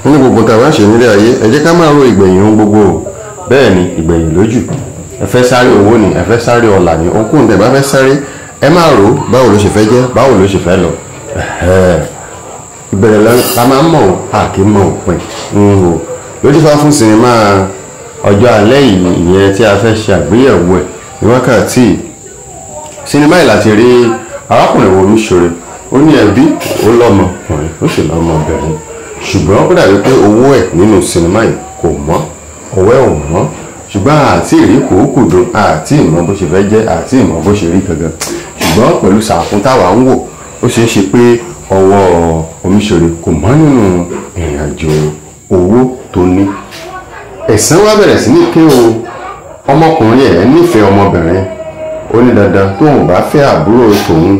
Nínú gbogbo tá a bá ṣe nílé ayé, ẹ jẹ́ ká máa ro ìgbẹ̀yìn ohun gbogbo o. Bẹ́ẹ̀ ni, ìgbẹ̀yìn lójú. Ẹ fẹ́ sáré owó ni, ẹ fẹ́ sáré ọlà ni, ohunkóhun tẹ́ bá fẹ́ sáré, ẹ máa rò ó, báwo ló ṣe fẹ́ jẹ́, báwo ló ṣe fẹ́ lọ. Ìbẹ̀rẹ̀ la máa ń mọ̀ ọ́, a kì í mọ òpin. Lójú fá fún sinimá ọjọ́ alẹ́ yìí, ìyẹn tí a fẹ́ ṣe àgbéyẹ̀wò ẹ̀ ní wákàtí. Sinimá yìí láti rí arákùnrin wo Omiṣore. Ó ní ẹbí, ó lọ́mọ ọkùnrin, ó sì lọ́mọ obìnrin. Ṣùgbọ́n ó dàbí pé owó ẹ̀ nínú sinimá yìí kò mọ́, ọwọ́ ẹ̀ ò mọ́. Ṣùgbọ́n àti ìrí kòókòdùn, àti ìmọ̀ bó ṣe fẹ́ jẹ́, àti ìmọ̀ bó ṣe rí gangan. Ṣùgbọ́n pẹ̀lú sàkún táwa ń wò, ó ṣeé ṣe pé ọwọ́ Omiṣore kò mọ́ nínú ìrìn àjò owó tó ní. Ẹ̀sán wá bẹ̀rẹ̀ sí ní ké o. Ọmọkùnrin ẹ̀ nífẹ̀ẹ́ ọmọbìnrin. Ó ní dandan tóun bá fẹ́ àbúrò tòun,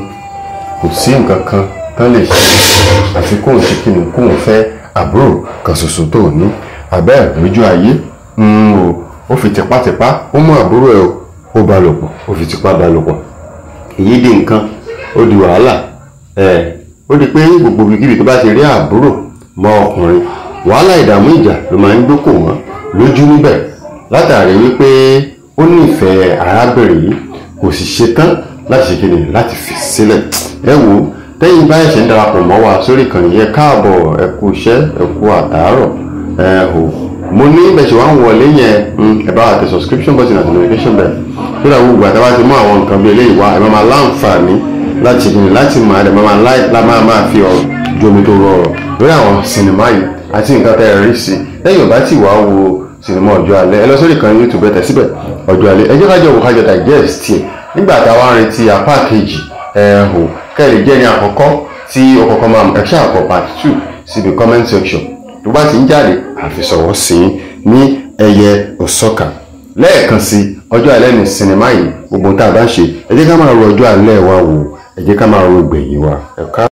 kò sí nǹkan kan tán lè ṣe àfi kóun ṣe kíni, kóun fẹ́ àbúrò kan ṣoṣo tó ní. Àbẹ́ lójú ayé, ó fi tipátipá ó mú àbúrò ẹ̀, ó bá lò pọ̀, ó fi tipá bá lò pọ̀. Èyí di nǹkan, ó di wàhálà. Ó di pé gbogbo ibikíbi tó bá ti rí àbúrò mọ́ ọkùnrin, wàhálà, ìdààmú, ìjà ló máa ń gbókò wọ́n lójú níbẹ̀. Látàrí wípé ó nífẹ̀ẹ́ arábìnrin yìí, kò sì ṣetán láti ṣe kíni, láti fi sílẹ̀. Ẹ wò ó, tẹ́yìn bá ẹ̀ṣẹ̀ ń darapọ̀ mọ́ wa sórí ìkànnì yẹn, káàbọ̀, ẹ kú iṣẹ́, ẹ kú àtàárọ̀. Ẹ hò mo ní bẹ́ẹ̀ ṣe wá ń wọlé yẹn, ẹ bá wa tẹ subscription button àti notification bell tó dà. Gbogbo àtàwọn ti mú àwọn nǹkan bí eléyìí wá, ẹ máa láǹfààní láti ṣe kíni, láti máa ẹ máa láì máa máa fi ọ̀rọ̀ jomi tó rọrọ̀ lórí àwọn sinimá yìí àti nǹkan tẹ́ ẹ rí sí. Lẹ́yìn ò bá tí wàá wo sinimá ọjọ́ alẹ́, ẹ lọ sórí ìkànnì YouTube, ẹ tẹ̀ síbẹ̀ ọjọ́ alẹ́. Ẹ jẹ́ ká jọ wò, ká jọ digest ẹ̀ nígbà táwa ń retí apá kejì. Ẹ hò kẹ́lẹ̀ jẹ́ ní àkọ́kọ́ tí ó kọ́kọ́ máa ẹ ṣáà kọ part 2 síbi comment section. Tó bá ti ń jáde, àfisọ̀wọ́ sí ní ẹyẹ òsọ́kà. Lẹ́ẹ̀kan sí, ọjọ́ alẹ́ ní sinimá yìí. Gbogbo tá a bá ń ṣe, ẹ jẹ́ ká máa ro ọjọ́ alẹ́ wa wò, ẹ jẹ́ ká máa ro gbẹ̀yìn wa. Ẹ ká.